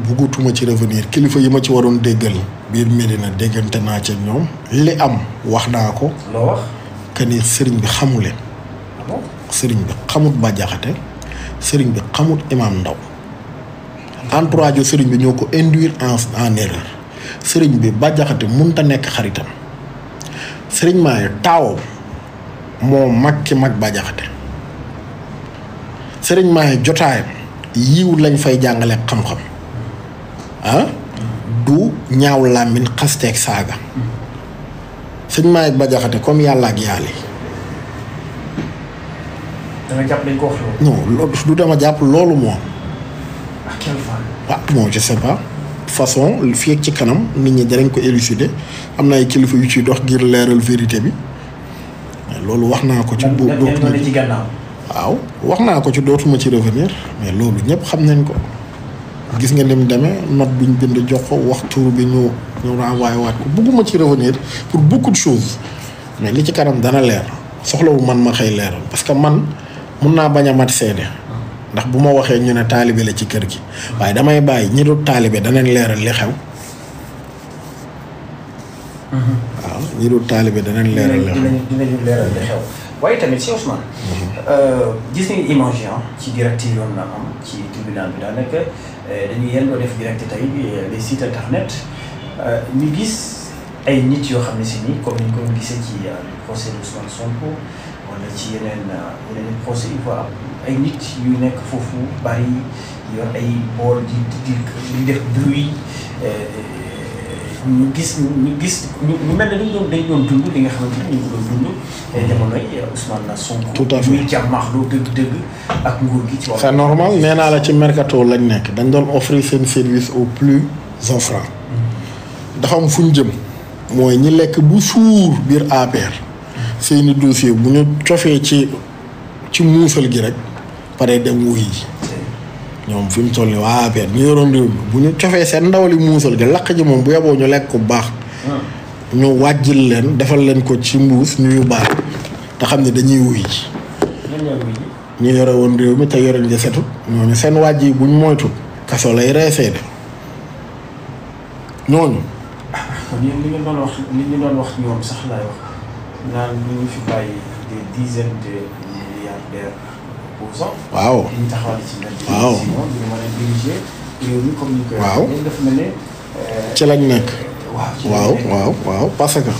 buggutuma ci revenir kilifa yi ma ci waroon déggal biir Médina déggante naa ca ñoom li am wax naa ko. loo wax. que ni sëriñ bi xamu leen. sëriñ bi xamut Bah Diakhaté sëriñ bi xamut Imam Ndaw entourage sëriñ bi ñoo ko induire en erreur sëriñ bi Bah Diakhaté mënut a nekk xaritam sëriñ Maye taawam moo mag ki mag Bah Diakhaté sëriñ Maye jotaayam yiw lañ fay jàngale xam-xam du ñaaw làmmiñ xasteeg saaga sëriñ Maye ak Bah Diakhaté comme yàlla ak yàlla. da nga jàpp dañ ko wax loolu. non du dama jàpp loolu moom. ak quelle femme. ah bon je sais pas façon fii ak ci kanam nit ñi danañ ko élucider am na ay kilifa yu ciy dox ngir leeral vérité bi loolu wax naa ko. ci dootuma ci gannaaw. waaw wax naa ko ci dootuma ci revenir mais loolu ñëpp xam nañ ko. gis nga ni mu demee note bi ñu bind jox ko wax tur bi ñu renvoyé waat ko bëgguma ci revenir pour beaucoup de choses mais li ci kanam dana leer soxlawu man ma xëy leeral parce que man. mun naa bañ a mat seede ndax bu ma waxee ñu ne taalibe la ci kër gi waaye damay bàyyi ñi dul taalibe danañ leeral li xew. waaw ñi dul taalibe danañ leeral li xew. dinañu leeral li xew waaye tamit si Ousmane. gis nañu image yi ci direct yi yoon na am ci tribunal bi daanaka dañuy yendoo def direct tey les sites internet ñu gis ay nit yoo xam ne si nii comme ni ñu ko gisee ci procès de Ousmane Sonko. wala ci yeneen procès yi fa ay nit yu nekk foofu bari yor ay bool di def bruit ñu gis ñu mel ne dañ doon dund li nga xamante ni ñu ngi ko doon dund jamonoy Ousmane Sonko. tout à fait muy jàmmaaxloo dëgg-dëgg ak nguur gi ci wàllu. c'est normal nee naa la ci mercato lañ nekk dañ doon offrir seen service au plus offrant. dafa am fu ñu jëm. mooy ñi lekk bu suur biir APR. seeni dossier bu ñu cofee ci muusal gi rek pare dem wuy ji ñoom fi mu toll nii waa APR ñu yoroon réew mi bu ñu cofee seen ndawali muusal gi lakk ji moom bu yeboo ñu lekk ko bu baax ñu wàjjil leen defal leen ko ci mbuus ñu yóbbaale te xam ne dañuy wuy ji ñu yore woon réew mi te yore nga setut ñooñu seen wàjj yi buñ moytu kaso lay reesee de ñooñu kon yéen li ñu doon wax ñoom sax laay wax naan ñu ngi fi bàyyi des dizaines de milliardaires opposants. waaw ñu taxawal ci mbedd yi. waaw sinon du ñu mën a diriger réew mi comme ni ñu koy. waaw waxee dafa mel ne. ci lañ nekk. waaw parce que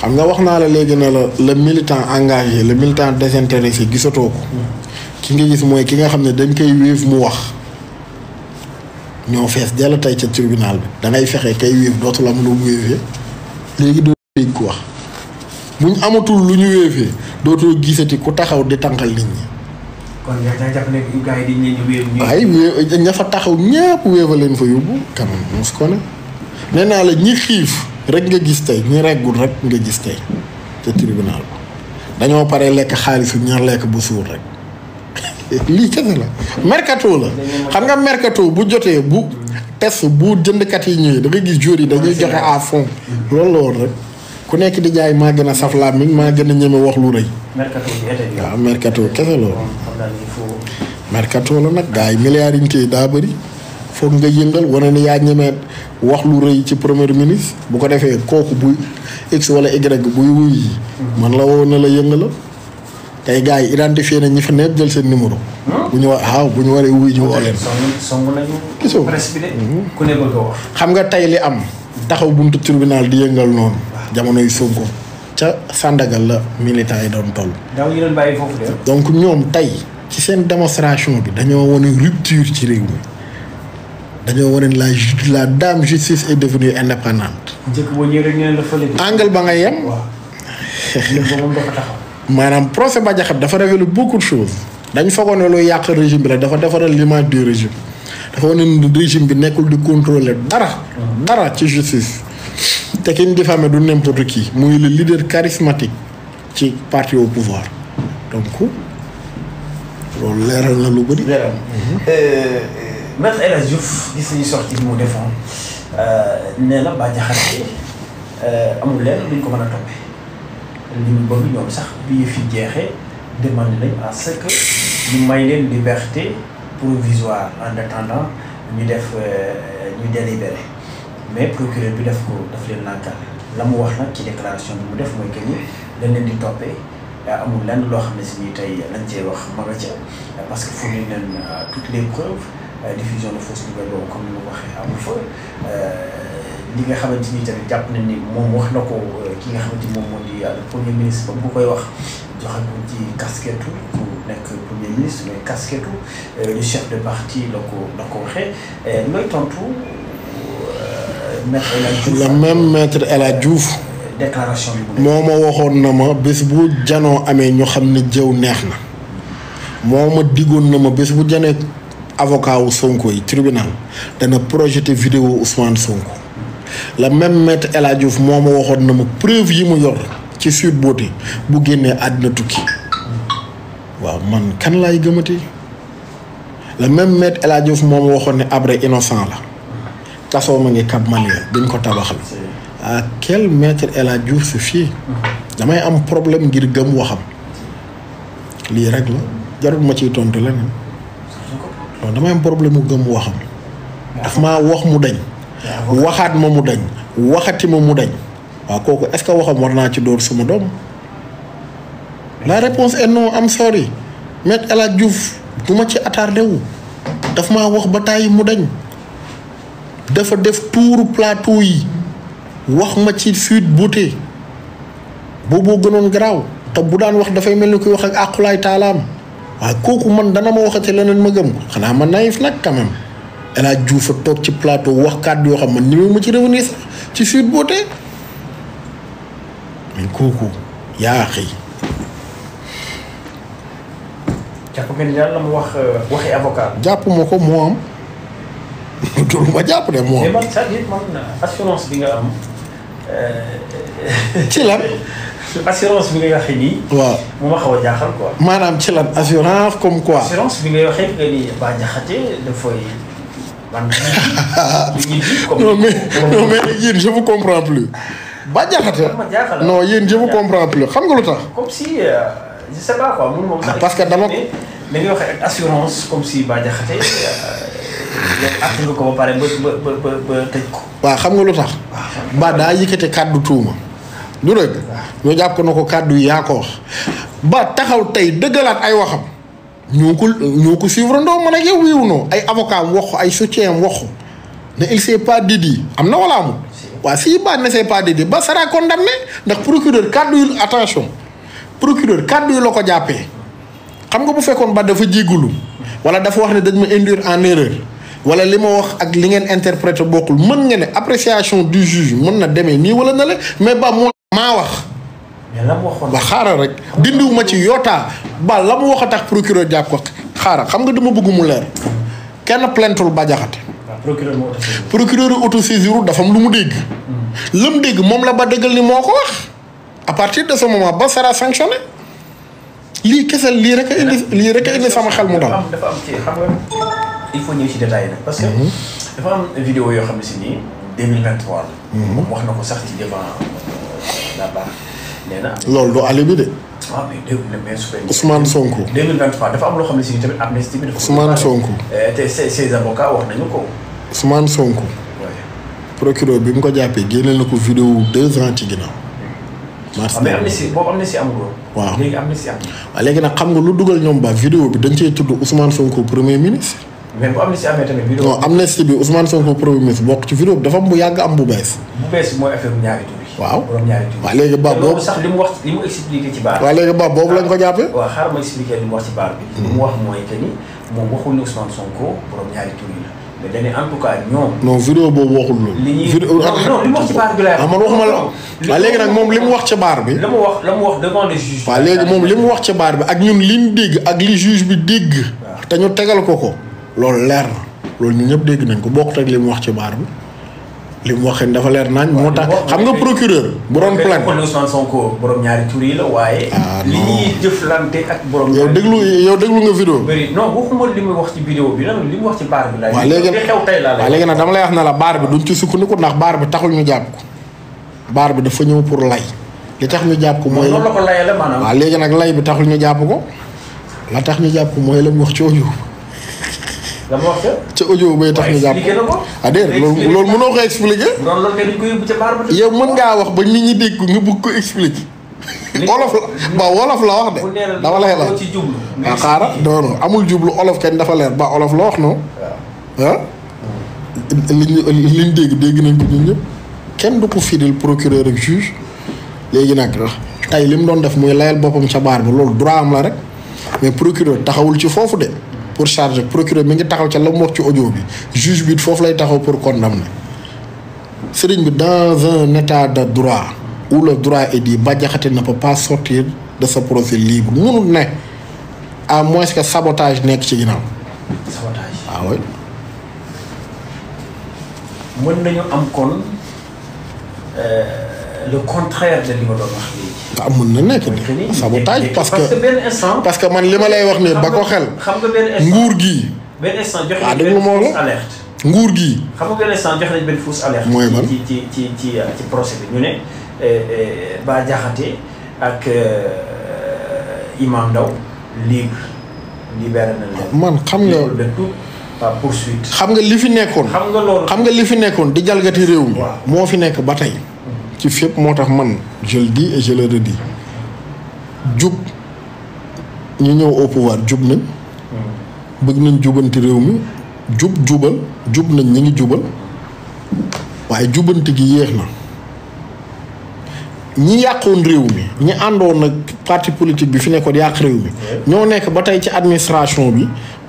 xam nga wax naa la léegi ne la le militant engagé le militant désintéressé gisatoo ko. ki nga gis mooy ki nga xam ne dañ koy wéef mu wax. ñoo fees dell tey ca tribunal bi da ngay fexe kay wéef dootul am lu mu wéefee léegi doo dégg ko wax. buñ amatul lu ñu wéefee dootoo gisati ku taxaw di tànqal nit ñi. kon yaa jàpp ne gars yi dañ leen di wéef. waaye ña fa taxaw ñëpp wéefa leen fa yóbbu quand même mos ko ne. nee naa la ñi xiif rek nga gis tey ñi reggul rek nga gis tey ca tribunal ba dañoo pare lekk xaalisu ñaar lekk bu suur rek lii kese la. mercato la xam nga mercato bu jotee bu test bu jëndkat yi ñëwee da nga gis jour yi dañuy joxe à fond loolu la woon rek. ku nekk di jaay maa gën a saf làmmiñ maa gën a ñeme wax lu rëy. mercato bi été bi. waaw mercato kese loolu. mercato la nag gars yi milliards yi ñu koy daa bëri foog nga yëngal wane ni yaa ñemee wax lu rëy ci premier ministre bu ko defee kooku buy x wala y buy wuy yi. man la woo ne la yëngala tey gars yi identifié nañ ñi fa nekk jël seen numéro. bu ñu bu ñu waree wuy ñu woo leen. song nañu. gisoo presse bi de. ku ne bëgg a wax. xam nga tey li am. taxaw buntu tribunal di yëngal noonu. jamono yu Sonko ca Sandaga la militant yi doon toll. daaw ñu doon bàyyi foofu de. donc ñoom tey ci seen démonstration bi dañoo wane rupture ci réew mi dañoo wane la dame justice est devenue indépendante. njëkk boo ñëwee rek ñu ne la fële. angle ba nga yem. waaw léegi moom dafa taxaw. maanaam procès Bah Diakhaté dafa révélé beaucoup de choses. dañ foogoon ne luy yàq régime bi la dafa defaral l'image du régime dafa wane ne régime bi nekkul di contrôler dara ci justice. te ki ñu diffamé du n'importe qui muy le leader charismatique ci parti au pouvoir donc loolu leeral na lu bëri. leeral Maître El Hadji Diouf gis nañu sorti bi mu defoon nee na Bah Diakhaté amul leen luñ ko mën a toppee li mu bëgg ñoom sax bi fi jeexee demandé nañ à ce que ñu may leen liberté provisoire en attendant ñu délibéré mais procureur bi daf leen nànkal la mu wax nag ci déclaration bi mu def mooy que ni dañ leen di toppee amul lenn loo xam ne si nii tey lañ cee wax ma nga ca parce que fournir leen toutes les preuves diffusion de fausses nouvelles boobu comme ni ma ko waxee amul fa li nga xamante ni tamit jàpp nañ ni moom wax na ko ki nga xamante ni moom moo di le premier ministre ba bu koy wax joxe ko ci casquette ku nekk premier ministre mais casquette du chef de parti la ko waxee looy tontu maître El Hadj Diouf. le même maître El Hadj Diouf. déclaration bi moo ma waxoon na ma bés bu janoo amee ñu xam ne jëw neex na moo ma diggoon na ma bés bu janee avocat wu Sonko yi tribunal dana projeté vidéo Ousmane Sonko. le même maître El Hadj Diouf moo ma waxoon na ma preuve yi mu yor ci Sweet Beauté bu génnee àddina tukki waaw man kan laay gëmati le même maître El Hadj Diouf moo ma waxoon ne Habré innocent la kasoo ma ngi Cap Manuel dañ ko tabaxal à quel maître El Hadj Diouf se fier damay am problème ngir gëm waxam lii rek la jarul ma ciy tontu leneen non damay am problème mu gëm waxam daf maa wax mu dañ waxaat ma mu dañ waxati ma mu dañ waaw kooku est-ce que waxam war naa ci dóor suma doom la réponse est non am sorry maître El Hadj Diouf du ma ci attardé wu daf maa wax ba tàyyi mu dañ dafa def tuuru plateau yi wax ma ci Sweet Beauté booboo gënoon garaaw te bu daan wax dafay mel ni kuy wax ak àqulaay taalaam waaye kooku man dana ma waxati leneen ma gëm ko xanaa man naïf nag quand même El Hadj Diouf a toog ci plateau wax kàddu yoo xam man ni ma ci revenir sax ci Sweet Beauté mais kooku yaa xëy. jàpp nga ni daal la mu wax waxi avocat. jàpp ma ko moo am loolu ma jàpp de moo am. mais man c'est-à-dire man assurance bi nga am. ci lan. assurance bi ngay waxee nii. waaw mu ma xaw a jaaxal quoi. maanaam ci lan assurance comme quoi. assurance bi ngay waxee nga ni Bah Diakhaté dafay man non mais yéen je vous comprends plus. Bah Diakhaté non yéen je vous comprends plus xam nga lu tax. comme si je sais pas quoi mënu moom sax. parce que dama da ngay waxee ak assurance comme si Bah Diakhaté att nga ko ba pare ba tëj ko. waaw xam nga lu tax. Bah daa yëkkate kàddu tuuma. du dëgg ñoo jàpp ko na ko kàddu yi yaa ko wax. Bah taxaw tey dëggalaat ay waxam. ñoo ko suivre ndoo man ak yow wiiw noo ay avocat am wax ko ay soutien am wax ko ne il s'est pas dédié am na wala amul. waaw si Bah ne s'est pas dédié Bah sera condamné ndax procureur kàddu yu attention procureur kàddu yu la ko jàppee xam nga bu fekkoon Bah dafa jéggulu wala dafa wax ne dañ ma induire en erreur wala li ma wax ak li ngeen interprété bokkul mën nga ne appréciation du juge mën na demee nii wala na la mais Bah moo maa wax. mais la mu waxoon ba xaaral rek dindiwuma ci yootaa Bah la mu wax a tax procureur jàpp ko xaaral xam nga dama bëgg mu leer kenn plaintul Bah Diakhaté. procureur autosaisir dafa am lu mu dégg. la mu dégg moom la Bah dëggal ni moo ko wax à partir de ce moment Bah sera sanctionné lii kese lii rek a indi sama xel mu dal. dafa am ci xam nga il faut ñëw ci détail nag. parce que dafa am vidéo yoo xam ne si nii 2023 la. moom wax na ko sax ci devant la barre. nee na loolu du alibi de. waaw mais su fekkee Ousmane Sonko. 2023 dafa am loo xam ne si tamit amnistie bi dafa. Ousmane Sonko. te ses avocats wax nañu ko. Ousmane Sonko. procureur bi mu ko jàppee génneel na ko vidéo 2 ans ci ginnaaw. mais amnistie boobu amnistie amul woon. waaw léegi amnistie am na. waaw léegi nag xam nga lu dugal ñoom Bah vidéo bi dañ cee tudd Ousmane Sonko premier ministre. mais bu amnistie amee tamit vidéo. non amnistie bi Ousmane Sonko premier ministre bokk ci vidéo bi dafa am bu yàgg am bu bees. bu bees mooy affaire ñaari tur yi. waaw borom ñaari tur yi. waaw léegi Bah boobu sax li mu wax li mu expliqué ci baar. waaw léegi Bah boobu lañ ko jàppee. waaw xaaral ma expliqué li mu wax ci baar bi. li mu wax mooy que ni moom waxul ni Ousmane Sonko borom ñaari tur yi la mais dañuy en tout cas ñoom. non vidéo boobu waxul loolu. li ñuy non li mu wax ci baar bi laay wax. man waxuma la waaw léegi nag moom li mu wax ci baar bi. la mu wax devant le juge. waaw léegi moom li mu wax ci baar bi ak ñun liñ dégg ak li juge bi dégg. te ñu tegal ko loolu leer na loolu ñu ñëpp dégg nañ ko bokkut ak li mu wax ci baar bi li mu waxee dafa leer nañ moo tax xam nga procureur. bu doon plainte Ousmane Sonko borom ñaari tur yi la waaye. li ñuy jëflante ak borom. yow déglu nga vidéo. bëri non waxuma li muy wax ci vidéo bi lan li mu wax ci baar bi. waaw léegi xew tey laa waaw léegi nag dama lay wax ne la baar bi duñ ci sukkandiku ndax baar bi taxul ñu jàpp ko baar bi dafa ñëw pour lay li tax ñu jàpp ko mooy. noonu la ko layale maanaam. waaw léegi nag lay bi taxul ñu jàpp ko la tax ñu jàpp ko mooy la mu wax cooju la ma wax ca audio bay tax ñu jàpp expliqué na ko. ah déedéet loolu mënoo ko expliquer. noonu loolu kay dañ ko yóbbu ca baar ba. yow mën ngaa wax ba nit ñi dégg nga bëgg ko expliquer. olof la ba wolof la wax de. dafa leer la ci jublu. ah xaaral non amul jublu olof kenn dafa leer ba olof la wax noonu. ah. liñ dégg nañ ko ñun ñëpp kenn du ko fidèle procureur ak juge léegi nag tey li mu doon def muy layal boppam ca baar bi loolu droit am la rek mais procureur taxawul ci foofu de pour charger procureur mi ngi taxaw ca la mu wax ci audio bi juge bi foofu lay taxaw pour condamner sëriñ bi dans un état de droit où le droit est dit Bah Diakhaté ne peut pas sortir de ce procès libre munul ne à moins que sabotage nekk ci ginnaaw. sabotage ah oui. mën nañu am kon le contraire de li ma doon wax léegi. ah mën na nekk de sabotage parce que benn instant. parce que man li ma lay wax ne ba ko xel. xam nga benn instant nguur gii. benn instant joxe ah nañ déglu benn ma fausse la alerte. nguur gii. xam nga benn instant joxe nañ benn fausse alerte. mooy ban ci procès bi ñu ne Bah Diakhaté ak Imam Ndao libéré nañ leen. man xam nga de toute poursuite. xam nga li fi nekkoon. xam nga loolu xam nga li fi nekkoon di jalgati réew mi. waaw moo fi nekk ba tey. ci fépp moo tax man je le dis et je le redis jub ñu ñëw au pouvoir jub nañ. bëgg nañ jubanti réew mi jubal jub nañ ñi ngi jubal waaye jubanti gi yéex na ñi yàqoon réew mi ñi àndoon nag parti politique bi fi nekkoon yàq réew mi ñoo nekk ba tey ci administration bi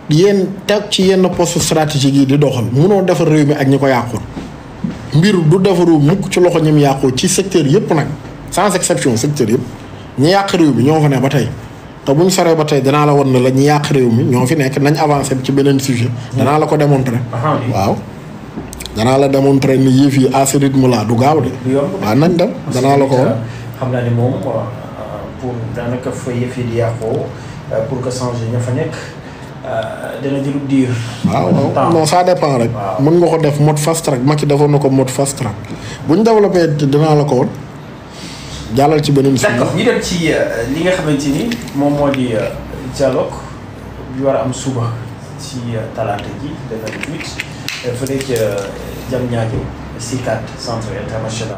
yéen teg ci yenn poste stratégique yi di doxal munoo defar réew mi ak ñi ko yàqoon mbir du defaru mukk ci loxo ñim yàqoo ci secteur yëpp nag sans exception secteur yëpp ñi yàq réew mi ñoo fa ne ba tey te buñ soree ba tey danaa la won ne la ñi yàq réew mi ñoo fi nekk nañ avancé ci beneen sujet danaa la ko démontrer waaw danaa la démontrer ni yëf yi à ce rythme là du gaaw de waaw nañ dem danaa la ko won xam naa ne moom pour daanaka fa yëf yi di yàqoo pour que changer ña fa nekk dana jëlu diir. waaw non ça dépend rek. mën nga ko def mode fast track Macky defoon na ko mode fast track bu ñu développé dinaa la ko woon jàllal ci beneen. d'accord ñu dem ci li nga xamante ni moom moo di dialogue bi war a am suba ci talaata ji le 28 fële ca Diamniadio CICAD centre international.